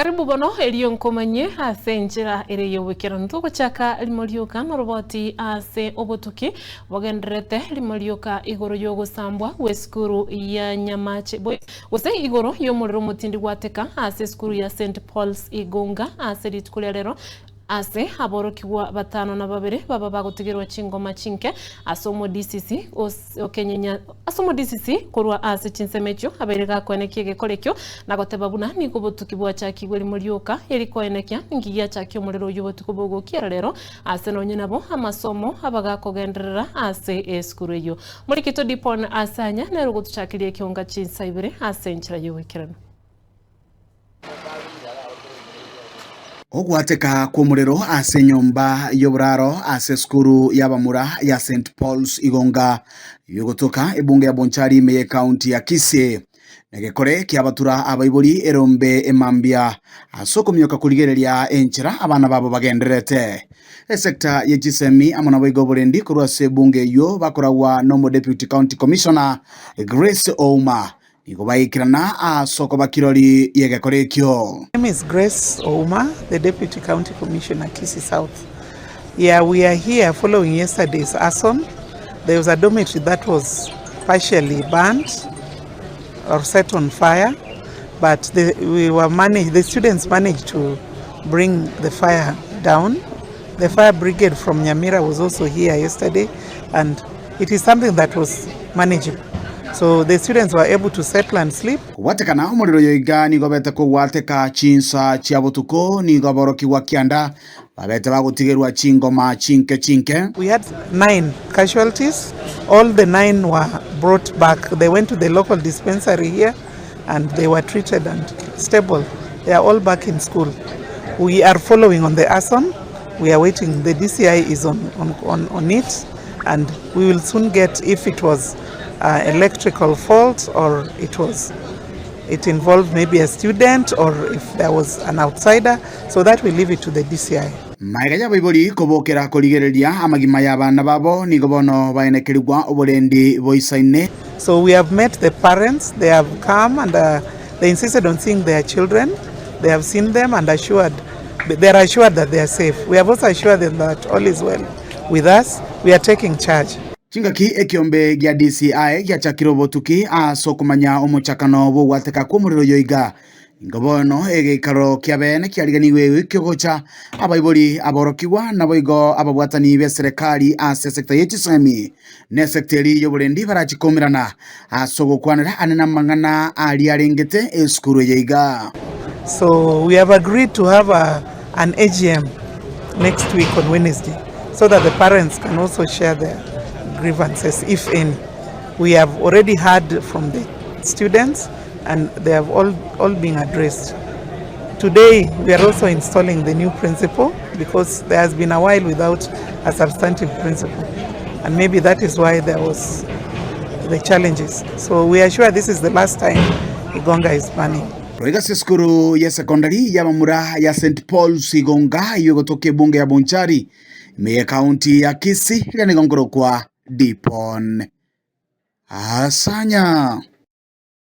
Karibu bono erio nkomanyie ase enchera ere y'oboikeranu. Togochaka rimo rioka noroboti ase obotuki bogendererete rimo rioka igoro y'ogosambwa gw'esukuru ya Nyamache Boys gose igoro y'omorero omotindi gwateka ase esukuru ya St Paul's Igunga ase rituko ria rero Ase aborokigwa batano na babere baba bagotigerwa chingoma chinke ase omodisisi okenyenya ase omodisisi korwa ase chinsemo echio abeire gakoenekia egekora ekio na goteba buna nigo obotuki bwachakigwe rimo rioka eri koenekia ninki giachakia omorero oyio obotuko bogokiera rero ase nonye nabo amasomo aba gakogenderera ase esukuru eyio. Morikito Dipon Asanya nere ogotuchakeria ekionga chinsa ibere ase enchera y'ogoikeranu. Ogwateka kw'omorero ase enyomba y'oboraro ase esukuru y'abamura ya St Paul's Igonga yogotoka ebunge ya Bonchari ime y'ecounty ya Kisii negekore kiabatura abaibori erombe emambia ase okomioka korigereria enchera abana babo bagendererete. Esecta ye chisemi amo naboigo oborendi korwa ase ebunge eyio bakoragwa nomo Deputy County Commissioner Grace Ouma Nigo baikerana ase okoba kirori y'egekora ekio. My name is Grace Ouma, the Deputy County Commissioner, Kisii South. Yeah, we are here following yesterday's arson. There was a dormitory that was partially burnt or set on fire, but the, we were managed, the students managed to bring the fire down. The fire brigade from Nyamira was also here yesterday, and it is something that was manageable. So the students were able to settle and sleep. Kobwatekana omorero oyo iga nigo obete kogwateka chinsa chia botuko, nigo aborokigwa kianda babete bagotigerwa chingoma chinke chinke. We had 9 casualties, all the 9 were brought back, they went to the local dispensary here and they were treated and stable, they are all back in school. We are following on the arson, we are waiting, the DCI is on, on, on, on it and we will soon get if it was uh, electrical fault or it was it involved maybe a student or if there was an outsider so that we leave it to the DCI. Magega y'abaibori kobokera korigereria amagima y'abana babo nigo bono baenekerigwa oborendi boisaine. So we have met the parents, they have come and uh, they insisted on seeing their children. They have seen them and assured, they are assured that they are safe. We have also assured them that all is well with us, we are taking charge. Chingaki ekiombe gia DCI giachakire obotuki ase okomanya omochakano bw'ogwateka kw'omorero oyo iga. Ingo bono egeikaro kia bene kiariganigwe ewiki ogocha, abaibori, aborokigwa, naboigo ababwatani b'eserekari ase esecta ye chisemi na esecta eria y'oborendi barachi koumerana ase ogokwanera ane namang'ana aria arengete esukuru eye iga. So we have agreed to have a, an AGM next week on Wednesday so that the parents can also share their grievances if any. We have already heard from the students and they have all, all been addressed. Today we are also installing the new principal because there has been a while without a substantive principal and maybe that is why there was the challenges. So we are sure this is the last time Igonga is burning. Roiga ase esukuru ya secondary y'abamura ya St Paul's Igonga eyio egotoka ebunge ya Bonchari ime y'ekaunti ya Kisii eria nigo nkorokwa Dipon Asanya.